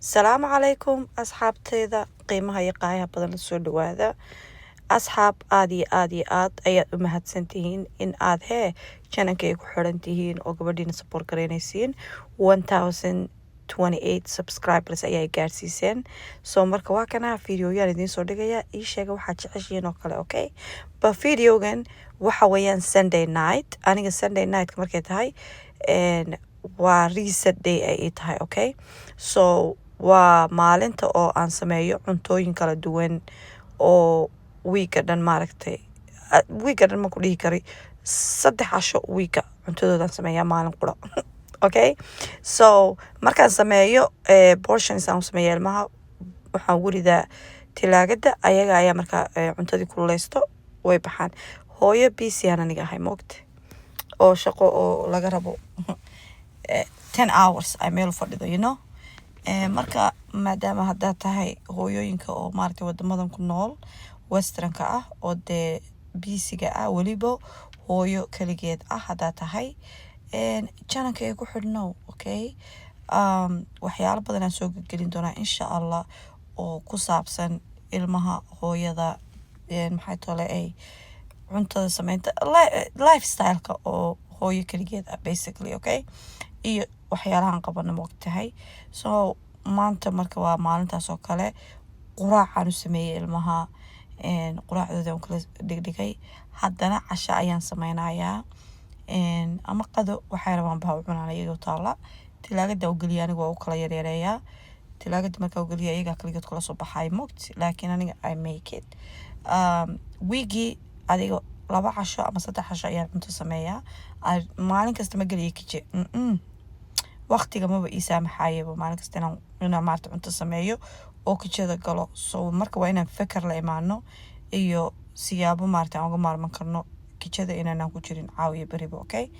Salaamu calaykum, asxaabteyda qiimaha iyo qaayaha badan, la soo dhawaada. Asxaab, aada iyo aada iyo aad ayaad u mahadsantihiin in aad hee channelka ay ku xiran tihiin oo gabadhiina support garaynaysiin. 1028 subscribers ayaa gaarsiiseen. So marka waa kana videoyaan idiin soo dhigaya. Ii sheega waxaad jeceshihiin oo kale. Okay, ba videogan waxa weeyaan Sunday night. Aniga Sunday nightka markay tahay waa reset day ay ii tahay. Okay, so waa maalinta oo aan sameeyo cuntooyin kala duwan oo wiiga dhan, maaragtay, wiiga dhan ma ku dhihi kari, 3 casho wiiga cuntadoodaan sameeyaa maalin qura. Okay, so markaan sameeyo, portions aan u sameeya ilmaha, waxaan ugu ridaa tilaagada. Ayaga ayaa markaa cuntadii kululeysto, way baxaan. Hooyo busy aan aniga ahay, moogta, oo shaqo oo laga rabo 10 hours ay meel fadhido. Marka maadaama haddaad tahay hooyooyinka oo maaragtay wadamadan ku nool, westernka ah, oo dee busyga ah, weliba hooyo kaligeed ah haddaad tahay, channelka ee ku xidhnow. Okay, waxyaalo badan aan soo gelgelin doonaa, insha Allah, oo ku saabsan ilmaha, hooyada, maxay tole, ay cuntada sameynta, lifestyleka oo hooyo kaligeed ah basically. Okay, iyo waxyaalahan qabana, maogtahay. So maanta marka waa maalintaas oo kale. Quraacaan u sameeyey ilmaha, quraacdooda aan kala dhigdhigay. Haddana casho ayaan sameynayaa ama qado, waxay rabaan baa u cunaan iyagoo taala. Tilaagada u geliya, aniga waa u kala yaryareeyaa. Tilaagada markaa u geliya, iyagaa kaligood kula soo baxay, mogt, laakiin aniga I make it. Wiigii adiga 2 casho ama 3 casho ayaan cunto sameeyaa. Maalin kasta ma geliya kije. Waqtiga maba ii saamaxayaba maalin kasta inaan maarata cunto sameeyo oo kijada galo. So marka waa inaan feker la imaano iyo siyaabo maarata aan uga maarman karno kijada inaanaan ku jirin caawiya beriba. Okay,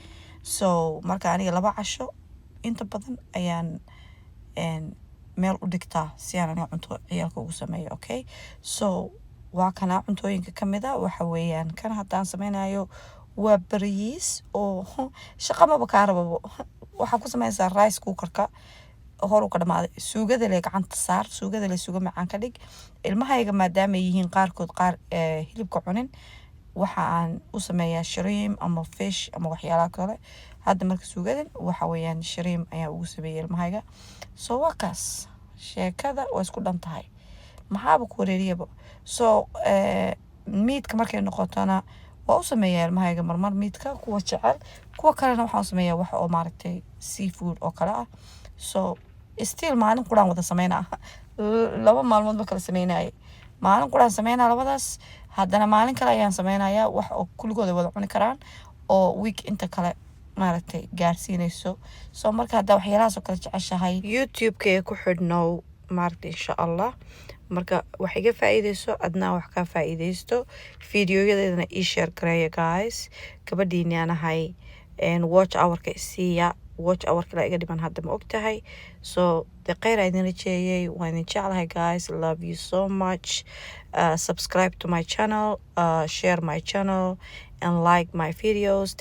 so marka aniga 2 casho inta badan ayaan meel u dhigtaa si aan aniga cunto ciyaalka ugu sameeyo. Okay, so waa kana cuntooyinka kamid a. Waxa weeyaan kan haddaan sameynayo waa bariis oo shaqa maba kaa rababo. Waxaa ku sameynaysaa rice cookerka hor u ka dhamaaday, suugada le gacanta saar, suugada le suugo macaan ka dhig. Ilmahayga maadaama ay yihiin qaarkood qaar hilibka cunin, waxa aan u sameeyaa shrimp ama fish ama waxyaalaha kale. Hadda marka suugadan waxa weeyaan shrimp ayaan ugu sameeyay ilmahayga. So waa kaas, sheekada waa isku dhan tahay, maxaaba ku wareeriyaba. So meatka markay noqotona waa u sameeyaa ilmahayga marmar meatka, kuwa jecel. Kuwa kalena waxaan u sameeyaa wax oo maaragtay seafood oo kale ah. So still maalin quraan wada sameynaa, 2 maalmood ma kala sameynaaye. Maalin quraan sameynaa labadaas, haddana maalin kale ayaan sameynayaa wax oo kulligood ay wada cuni karaan oo week inta kale maaragtay gaarsiinayso. So marka haddaa waxyaalahaas oo kale jeceshahay, YouTube-ka ee ku xidhnow, maaragtay, insha Allah. Marka wax iga faa'iideyso, adnaa wax kaa faa'iideysto. Videoyadeedana ii share gareeya, guys. Gabadhiini aan ahay, watch hourka isiiya. Watch hourka la iga dhiman hadda, ma ogtahay? So de kheyr aa idin rajeeyay, waan idin jeclahay, guys. Love you so much. Subscribe to my channel, share my channel and like my videos.